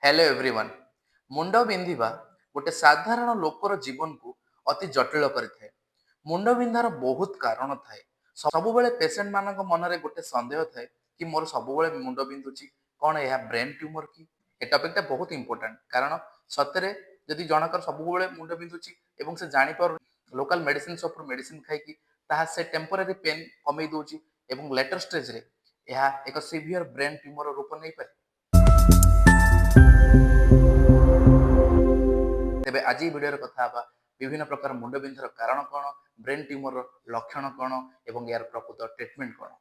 Hello everyone. ମୁଣ୍ଡ ବିନ୍ଧିବା ଗୋଟେ ସାଧାରଣ ଲୋକର ଜୀବନକୁ ଅତି ଜଟିଳ କରିଥାଏ। ମୁଣ୍ଡ ବିନ୍ଧାର ବହୁତ କାରଣ ଥାଏ। ସବୁବେଳେ ପେସେଣ୍ଟ ମାନଙ୍କ ମନରେ ଗୋଟେ ସନ୍ଦେହ ଥାଏ କି ମୋର ସବୁବେଳେ ମୁଣ୍ଡ ବିନ୍ଧୁଛି, କଣ ଏହା ବ୍ରେନ୍ ଟ୍ୟୁମର କି? ଏ ଟପିକଟା ବହୁତ ଇମ୍ପୋର୍ଟାଣ୍ଟ, କାରଣ ସତରେ ଯଦି ଜଣଙ୍କର ସବୁବେଳେ ମୁଣ୍ଡ ବିନ୍ଧୁଛି ଏବଂ ସେ ଜାଣିପାରୁନି, ଲୋକାଲ ମେଡିସିନ ସପରୁ ମେଡିସିନ ଖାଇକି ତାହା ସେ ଟେମ୍ପୋରାରୀ ପେନ୍ କମେଇ ଦଉଛି ଏବଂ ଲେଟର ଷ୍ଟେଜରେ ଏହା ଏକ ସିଭିୟର ବ୍ରେନ୍ ଟ୍ୟୁମର ରୂପ ନେଇପାରେ। ତେବେ ଆଜି ଭିଡ଼ିଓରେ କଥା ହେବା ବିଭିନ୍ନ ପ୍ରକାର ମୁଣ୍ଡବିନ୍ଧାର କାରଣ କ'ଣ, ବ୍ରେନ୍ ଟ୍ୟୁମରର ଲକ୍ଷଣ କ'ଣ ଏବଂ ଏହାର ପ୍ରକୃତ ଟ୍ରିଟମେଣ୍ଟ କ'ଣ।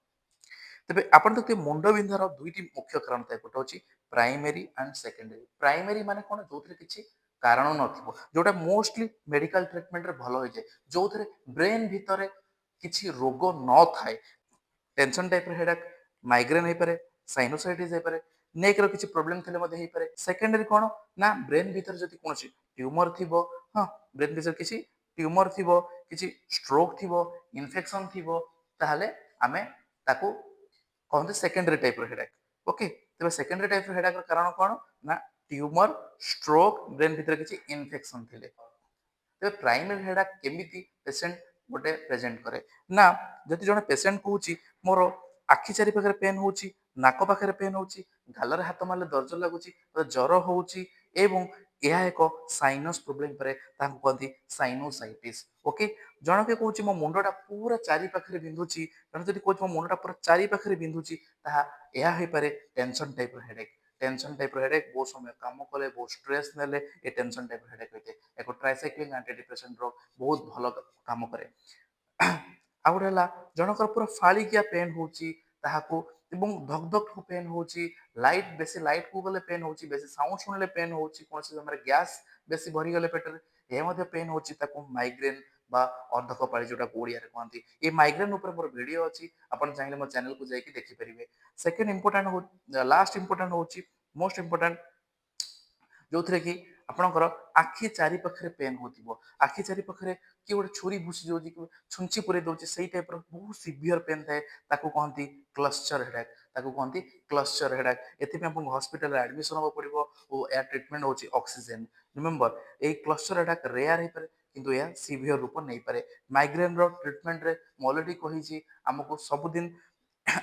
ତେବେ ଆପଣ ଦେଖିବେ, ମୁଣ୍ଡବିନ୍ଧାର ଦୁଇଟି ମୁଖ୍ୟ କାରଣ ଥାଏ। ଗୋଟେ ହେଉଛି ପ୍ରାଇମେରୀ ଆଣ୍ଡ ସେକେଣ୍ଡାରୀ। ପ୍ରାଇମେରୀ ମାନେ କ'ଣ? ଯୋଉଥିରେ କିଛି କାରଣ ନଥିବ, ଯୋଉଟା ମୋଷ୍ଟଲି ମେଡିକାଲ ଟ୍ରିଟମେଣ୍ଟରେ ଭଲ ହୋଇଯାଏ, ଯୋଉଥିରେ ବ୍ରେନ୍ ଭିତରେ କିଛି ରୋଗ ନଥାଏ। ଟେନସନ ଟାଇପର ହେଡାକ୍, ମାଇଗ୍ରେନ୍ ହେଇପାରେ, ସାଇନୋସାଇଟିସ୍ ହେଇପାରେ, ନେକ୍ର କିଛି ପ୍ରୋବ୍ଲେମ ଥିଲେ ମଧ୍ୟ ହେଇପାରେ। ସେକେଣ୍ଡାରୀ କ'ଣ ନା ବ୍ରେନ୍ ଭିତରେ ଯଦି କୌଣସି ଟ୍ୟୁମର ଥିବ, ହଁ, ବ୍ରେନ୍ ଭିତରେ କିଛି ଟ୍ୟୁମର ଥିବ, କିଛି ଷ୍ଟ୍ରୋକ୍ ଥିବ, ଇନଫେକ୍ସନ ଥିବ, ତାହେଲେ ଆମେ ତାକୁ କହନ୍ତି ସେକେଣ୍ଡାରୀ ଟାଇପର ହେଡାକ୍। ଓକେ, ତେବେ ସେକେଣ୍ଡାରୀ ଟାଇପର ହେଡାକ୍ର କାରଣ କ'ଣ ନା ଟ୍ୟୁମର, ଷ୍ଟ୍ରୋକ୍, ବ୍ରେନ୍ ଭିତରେ କିଛି ଇନଫେକ୍ସନ ଥିଲେ। ତେବେ ପ୍ରାଇମେରୀ ହେଡାକ୍ କେମିତି ପେସେଣ୍ଟ ଗୋଟେ ପ୍ରେଜେଣ୍ଟ କରେ ନା ଯଦି ଜଣେ ପେସେଣ୍ଟ କହୁଛି, ମୋର ଆଖି ଚାରି ପାଖରେ ପେନ୍ ହଉଛି, ନାକ ପାଖରେ ପେନ୍ ହଉଛି, ଗାଲରେ ହାତ ମାରିଲେ ଦରଜ ଲାଗୁଛି, ଜ୍ୱର ହଉଛି ଏବଂ ଏହା ଏକ ସାଇନସ୍ ପ୍ରୋବ୍ଲେମ ପରେ, ତାଙ୍କୁ କୁହନ୍ତି ସାଇନୋସାଇଟିସ୍। ଓକେ, ଜଣକେ କହୁଛି, ମୋ ମୁଣ୍ଡଟା ପୁରା ଚାରି ପାଖରେ ବିନ୍ଧୁଛି। ଜଣେ ଯଦି କହୁଛି, ମୋ ମୁଣ୍ଡଟା ପୁରା ଚାରି ପାଖରେ ବିନ୍ଧୁଛି, ତାହା ଏହା ହେଇପାରେ ଟେନସନ ଟାଇପର ହେଡେକ୍। ଟେନସନ ଟାଇପର ହେଡେକ୍, ବହୁତ ସମୟ କାମ କଲେ, ବହୁତ ଷ୍ଟ୍ରେସ୍ ନେଲେ ଏ ଟେନସନ ଟାଇପର ହେଡେକ୍ ହୋଇଥାଏ। ଏକ ଟ୍ରାଇସାଇକ୍ଲିଂ ଆଣ୍ଟି ଡିପ୍ରେସନ ଡ୍ରଗ୍ ବହୁତ ଭଲ କାମ କରେ। ଆଉ ଗୋଟେ ହେଲା, ଜଣଙ୍କର ପୁରା ଫାଳିକିଆ ପେନ୍ ହଉଛି ତାହାକୁ ଏବଂ ଧକ ଧକ ପେନ୍ ହଉଛି, ଲାଇଟ୍ ବେଶୀ ଲାଇଟକୁ ଗଲେ ପେନ୍ ହଉଛି, ବେଶୀ ସାଉଣ୍ଡ ଶୁଣିଲେ ପେନ୍ ହଉଛି, କୌଣସି ସମୟରେ ଗ୍ୟାସ୍ ବେଶୀ ଭରିଗଲେ ପେଟରେ ଏହା ମଧ୍ୟ ପେନ୍ ହଉଛି, ତାକୁ ମାଇଗ୍ରେନ୍ ବା ଅର୍ଦ୍ଧକପାଳି ଯୋଉଟାକୁ ଓଡ଼ିଆରେ କହନ୍ତି। ଏ ମାଇଗ୍ରେନ୍ ଉପରେ ମୋର ଭିଡ଼ିଓ ଅଛି, ଆପଣ ଚାହିଁଲେ ମୋ ଚ୍ୟାନେଲକୁ ଯାଇକି ଦେଖିପାରିବେ। ସେକେଣ୍ଡ ଇମ୍ପୋର୍ଟାଣ୍ଟ ହଉ, ଲାଷ୍ଟ ଇମ୍ପୋର୍ଟାଣ୍ଟ ହଉଛି ମୋଷ୍ଟ ଇମ୍ପୋର୍ଟାଣ୍ଟ, ଯୋଉଥିରେ କି ଆପଣଙ୍କର ଆଖି ଚାରି ପାଖରେ ପେନ୍ ହଉଥିବ, ଆଖି ଚାରି ପାଖରେ କିଏ ଗୋଟେ ଛୁରୀ ଭୁସି ଦଉଛି କି ଛୁଞ୍ଚି ପୁରେଇ ଦଉଛି, ସେଇ ଟାଇପର ବହୁତ ସିଭିୟର ପେନ୍ ଥାଏ, ତାକୁ କହନ୍ତି କ୍ଲଷ୍ଟର ହେଡାକ୍। ତାକୁ କହନ୍ତି କ୍ଲଷ୍ଟର ହେଡାକ୍। ଏଥିପାଇଁ ଆପଣଙ୍କୁ ହସ୍ପିଟାଲରେ ଆଡମିସନ ହେବାକୁ ପଡ଼ିବ ଓ ଏହା ଟ୍ରିଟମେଣ୍ଟ ହେଉଛି ଅକ୍ସିଜେନ। ରିମେମ୍ବର, ଏଇ କ୍ଲଷ୍ଟର ହେଡାକ୍ ରେୟାର ହେଇପାରେ, କିନ୍ତୁ ଏହା ସିଭିୟର ରୂପ ନେଇପାରେ। ମାଇଗ୍ରେନର ଟ୍ରିଟମେଣ୍ଟରେ ମୁଁ ଅଲରେଡି କହିଛି, ଆମକୁ ସବୁଦିନ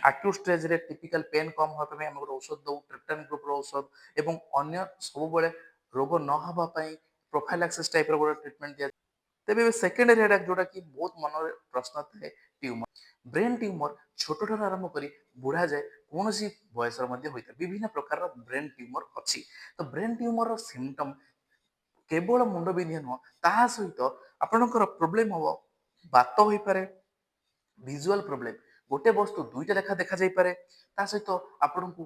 ଆକ୍ୟୁଟ ଷ୍ଟେଜରେ ଟିପିକାଲ ପେନ୍ କମ୍ ହେବା ପାଇଁ ଆମେ ଗୋଟେ ଔଷଧ ଦଉ, ଟ୍ରିପ୍ଟାନ୍ ଗ୍ରୁପର ଔଷଧ, ଏବଂ ଅନ୍ୟ ସବୁବେଳେ ରୋଗ ନ ହେବା ପାଇଁ ପ୍ରୋଫାଇଲାକ୍ସିସ୍ ଟାଇପର ଗୋଟେ ଟ୍ରିଟମେଣ୍ଟ ଦିଆ। ତେବେ ଏବେ ସେକେଣ୍ଡାରୀ ହେଡାକ୍, ଯୋଉଟା କି ବହୁତ ମନରେ ପ୍ରଶ୍ନ ଥାଏ, ଟ୍ୟୁମର। ବ୍ରେନ୍ ଟ୍ୟୁମର ଛୋଟଠାରୁ ଆରମ୍ଭ କରି ବୁଢା ଯାଏ କୌଣସି ବୟସର ମଧ୍ୟ ହୋଇଥାଏ। ବିଭିନ୍ନ ପ୍ରକାରର ବ୍ରେନ୍ ଟ୍ୟୁମର ଅଛି। ତ ବ୍ରେନ୍ ଟ୍ୟୁମରର ସିମ୍ପଟମ୍ କେବଳ ମୁଣ୍ଡ ବିନ୍ଧିବା ନୁହଁ, ତାହା ସହିତ ଆପଣଙ୍କର ପ୍ରୋବ୍ଲେମ ହବ, ବାତ ହୋଇପାରେ, ଭିଜୁଆଲ ପ୍ରୋବ୍ଲେମ, ଗୋଟେ ବସ୍ତୁ ଦୁଇଟା ଲେଖା ଦେଖାଯାଇପାରେ, ତା ସହିତ ଆପଣଙ୍କୁ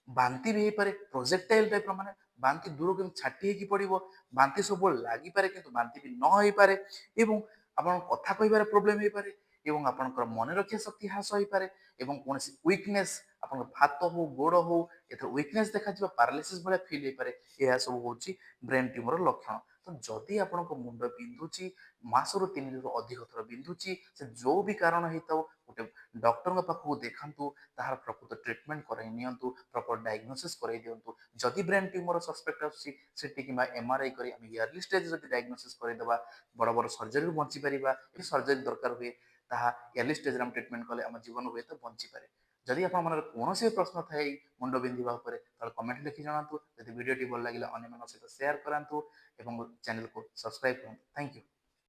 ବାନ୍ତି ବି ହେଇପାରେ, ପ୍ରୋଜେକ୍ଟାଇଲ ଟାଇପର, ମାନେ ବାନ୍ତି ଦୂରକୁ କେମିତି ଛାଟି ହେଇକି ପଡ଼ିବ, ବାନ୍ତି ସବୁବେଳେ ଲାଗିପାରେ କିନ୍ତୁ ବାନ୍ତି ବି ନ ହେଇପାରେ, ଏବଂ ଆପଣଙ୍କ କଥା କହିବାରେ ପ୍ରୋବ୍ଲେମ ହେଇପାରେ ଏବଂ ଆପଣଙ୍କର ମନେ ରଖିବା ଶକ୍ତି ହ୍ରାସ ହେଇପାରେ ଏବଂ କୌଣସି ୱିକନେସ୍, ଆପଣଙ୍କ ହାତ ହଉ, ଗୋଡ଼ ହଉ, ଏଥିରେ ୱିକନେସ୍ ଦେଖାଯିବ, ପାରାଲିସିସ୍ ଭଳିଆ ଫିଲ୍ ହେଇପାରେ। ଏହା ସବୁ ହେଉଛି ବ୍ରେନ୍ ଟ୍ୟୁମର ଲକ୍ଷଣ। ତ ଯଦି ଆପଣଙ୍କ ମୁଣ୍ଡ ବିନ୍ଧୁଛି, ମାସରୁ 3ରୁ ଅଧିକ ଥର ବିନ୍ଧୁଛି, ସେ ଯୋଉ ବି କାରଣ ହେଇଥାଉ, ଗୋଟେ ଡକ୍ଟରଙ୍କ ପାଖକୁ ଦେଖାନ୍ତୁ, ତାହାର ପ୍ରକୃତ ଟ୍ରିଟମେଣ୍ଟ କରାଇ ନିଅନ୍ତୁ, ପ୍ରପର ଡାଇଗ୍ନୋସିସ୍ କରାଇ ଦିଅନ୍ତୁ। ଯଦି ବ୍ରେନ୍ ଟ୍ୟୁମର ସସ୍ପେକ୍ଟ ଆସୁଛି, ସିଟି କିମ୍ବା ଏମ୍ଆର୍ଆଇ କରି ଆମେ ଇୟର୍ଲି ଷ୍ଟେଜ୍ ଯଦି ଡାଇଗ୍ନୋସିସ୍ କରିଦେବା, ବଡ଼ ବଡ଼ ସର୍ଜରୀରୁ ବଞ୍ଚିପାରିବା। ଏ ସର୍ଜରୀ ଦରକାର ହୁଏ, ତାହା ଇୟର୍ଲି ଷ୍ଟେଜ୍ରେ ଆମେ ଟ୍ରିଟମେଣ୍ଟ କଲେ ଆମ ଜୀବନ ହୁଏତ ବଞ୍ଚିପାରେ। ଯଦି ଆପଣଙ୍କ ମନରେ କୌଣସି ବି ପ୍ରଶ୍ନ ଥାଏ ମୁଣ୍ଡ ବିନ୍ଧିବା ଉପରେ, ତାହେଲେ କମେଣ୍ଟ ଲେଖି ଜଣାନ୍ତୁ। ଯଦି ଭିଡ଼ିଓଟି ଭଲ ଲାଗିଲା, ଅନ୍ୟମାନଙ୍କ ସହିତ ସେୟାର କରାନ୍ତୁ ଏବଂ ଚ୍ୟାନେଲକୁ ସବସ୍କ୍ରାଇବ୍ କରନ୍ତୁ। Thank you.